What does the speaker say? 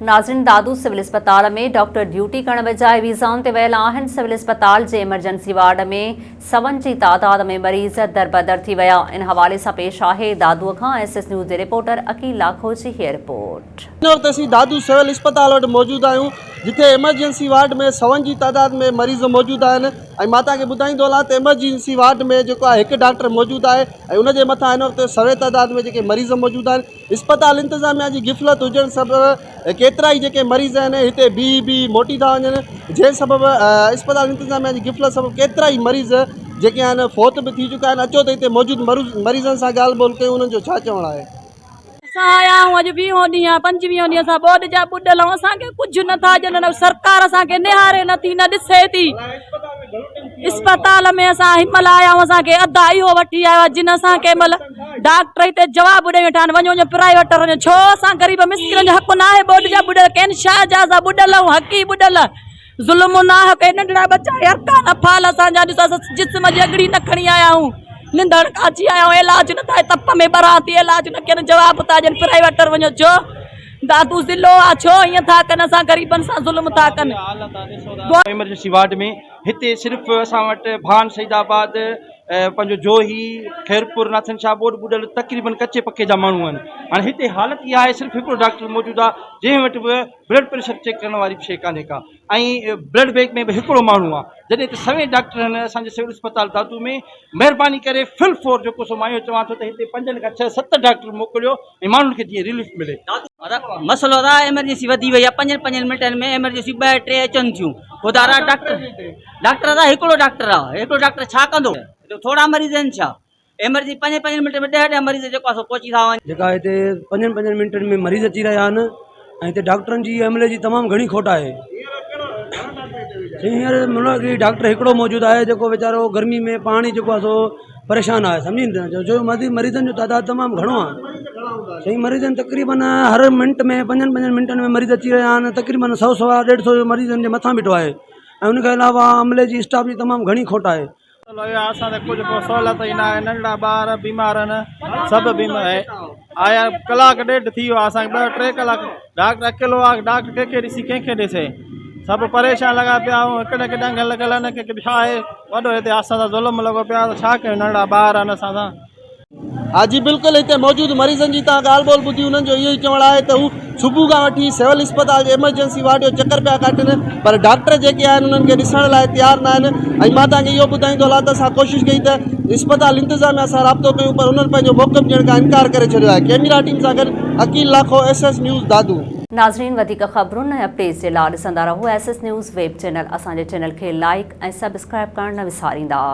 ناظرين دادو سول اسپتال ۾ doctor duty ڪرڻ بجاء ويزائن تي ويل آهن، سول اسپتال جي ايمرجنسي وارڊ ۾ سون جي تعداد ۾ مريض دربدر ٿي ويا، ان حوالي سان پيش آهي دادو کان ايس ايس نيوز جي رپورٽر عقيل لاکو جي هيء رپورٽ. هن وقت اسين دادو سول اسپتال وٽ موجود آهيون جتي ايمرجنسي وارڊ ۾ سون جي تعداد ۾ مريض موجود آهن ۽ مان توهان کي ٻڌائيندو هلان ته ايمرجنسي وارڊ ۾ جيڪو آهي هڪ ڊاڪٽر موجود آهي ۽ ان جي مٿان هن وقت سوين تعداد ۾ جيڪي مريض موجود آهن اسپتال انتظاميا جي غفلت هجڻ سبب ڪيترائي جيڪي مريض آهن هتي بيهي بيهي موٽي ٿا وڃن جنهن سبب اسپتال انتظاميا جي غفلت سبب ڪيترائي مريض جيڪي آهن فوت به ٿي چڪا آهن اچو ته هتي موجود مريضن سان ڳالهه ٻولهه ڪيون انهن جو ڇا چوڻ آهي. اسان آيا آهيون اڄ ويهون ڏينهن آهي پنجويهون ڏينهن اسان ٻوڏ جا ٻڏل آهيون اسان کي ڪجهه نٿا ڏين سرڪار اسان کي نهاري نٿي نه ڏسي ٿي اسپتال ۾ اسان هن مهل آيا آهيون اسان کي ادا اهو وٺي آيو آهي جن اسان کي مهل ڊاڪٽر هتي جواب ڏئي ويٺا آهن وڃو وڃو پرائيوٽ وڃو ڇو اسان غريب مسڪينن جو حق نه آهي ٻوڏ جا ٻڏل ڪين شاهه جا اسان ٻڏل آهيون حقي ٻڏل ظلم نه آهي ڪي ننڍڙا ٻچا ارڪان افعال اسان جا ڏسو اسان جسم جي اڳڙي نه کڻي آيا آهيون ننڌڻ کان اچي آيا آهيون علاج نه ٿا تپ ۾ ٻران ٿي علاج نه ڪين جواب ٿا ڏين پرائيوٽ وڃو ڇو دادو ضلعو آ ڇو ائين ٿا ڪن اسان غريبن سان ظلم ٿا ڪن. ايمرجنسي وارڊ ۾ هتي صرف اسان وٽ ڀان سيد آباد پنهنجو جوهي خيرپور ناٿن شاهه ٻوڏ ٻڏل تقريبن ڪچي پڪي جا ماڻهو آهن هاڻي هتي حالت اها آهي صرف هڪڙو ڊاڪٽر موجود آهي جنهن وٽ به بلڊ پريشر چيڪ ڪرڻ واري به شيء ڪانهي ڪا ۽ بلڊ بينڪ ۾ به هڪڙو ماڻهو آهي جڏهن ته سوين ڊاڪٽر آهن اسان جي سول اسپتال دادو ۾ مهرباني ڪري فل فور جيڪو سو مان اهو چوان ٿو ته هتي پنجن کان ڇهه ست ڊاڪٽر موڪليو ۽ ماڻهن کي جيئن رليف ملي. مسئلو ادا ايمرجنسي وڌي وئي آهي پنجن پنجن منٽن ۾ ايمرجنسي ٻه ٽي اچن ٿيون خدا را ڊاڪٽر ڊاڪٽر ادا هڪڙو ڊاڪٽر آهي هڪڙو ڊاڪٽر ڇا ڪندو ٿورا مريض آهن ڇا ايمرجنسي پنجن پنجن منٽن ۾ ڏهه ڏهه مريض جيڪو آهي سو پهچي ٿا وڃن. جيڪا هتي پنجن پنجن منٽن ۾ مريض اچي رهيا آهن ۽ هتي ڊاڪٽرن جي عملي جي تمام گهڻي کوٽ آهي هينئر مطلب ڊاڪٽر هڪڙو موجود آهي جيڪو ويچارو گرمي ۾ پاڻ ئي جيڪو آهي سو پريشان آهي سمجهي نه جو مريضن جو تعداد تمام گهڻو آهي سائين مريضن تقريبن هر منٽ ۾ پنجن پنجن منٽن ۾ مريض اچي رهيا آهن تقريبن سو سوا ڏيڍ سو مريضن جي مٿان بيٺو آهي ۽ ان کان علاوه عملي جي اسٽاف جي تمام گهڻي کوٽ آهي مسئلو اهو آهي اسان کي ڪجهه ڪو سهولت ئي ناهي ننڍڙا ٻار بيمار آهن سڀ بيمار آيا ڪلاڪ ڏيڍ ٿي ويو آهي اسان کي ٻه ٽي ڪلاڪ ڊاڪٽر اڪيلو آهي ڊاڪٽر ڪنهن کي ڏسي ڪنهن کي ڏسي سڀ پريشان لڳا پيا آهيون هڪڙي کي ڏنگ لڳل آهن ڪنهن کي ڇا آهي وڏو هتي اسان سان ظلم لڳو پيو آهي ڇا ڪيون ننڍڙا ٻار آهن اسان سان. ها جي بلڪل هتي موجود مريضن جي توهان ڳالهه ٻولهه ٻڌي انهن جو اهو ئي چوڻ آهي ته هو صبح کان وٺي سول اسپتال جي ايمرجنسي وارڊ جو چڪر پيا ڪاٽن پر ڊاڪٽر جيڪي آهن انهن کي ڏسڻ لاء تيار نه آهن ۽ مان توهان کي اهو ٻڌائيندو هلان ته اسان ڪوشش ڪئي ته اسپتال انتظاميا سان رابطو ڪيون پر انهن پنهنجو موقف ڏيڻ کان انڪار ڪري ڇڏيو آهي ڪيميرا ٽيم سان گڏ Aqeel Lakho S S news Dadu. ناظرين وڌيڪ خبرن ۽ اپڊيٽس جي لا ڏسندا رهو S S news web channel اسان جي چينل کي لائيڪ ۽ سبسڪرائيب ڪرڻ نه وساريندا.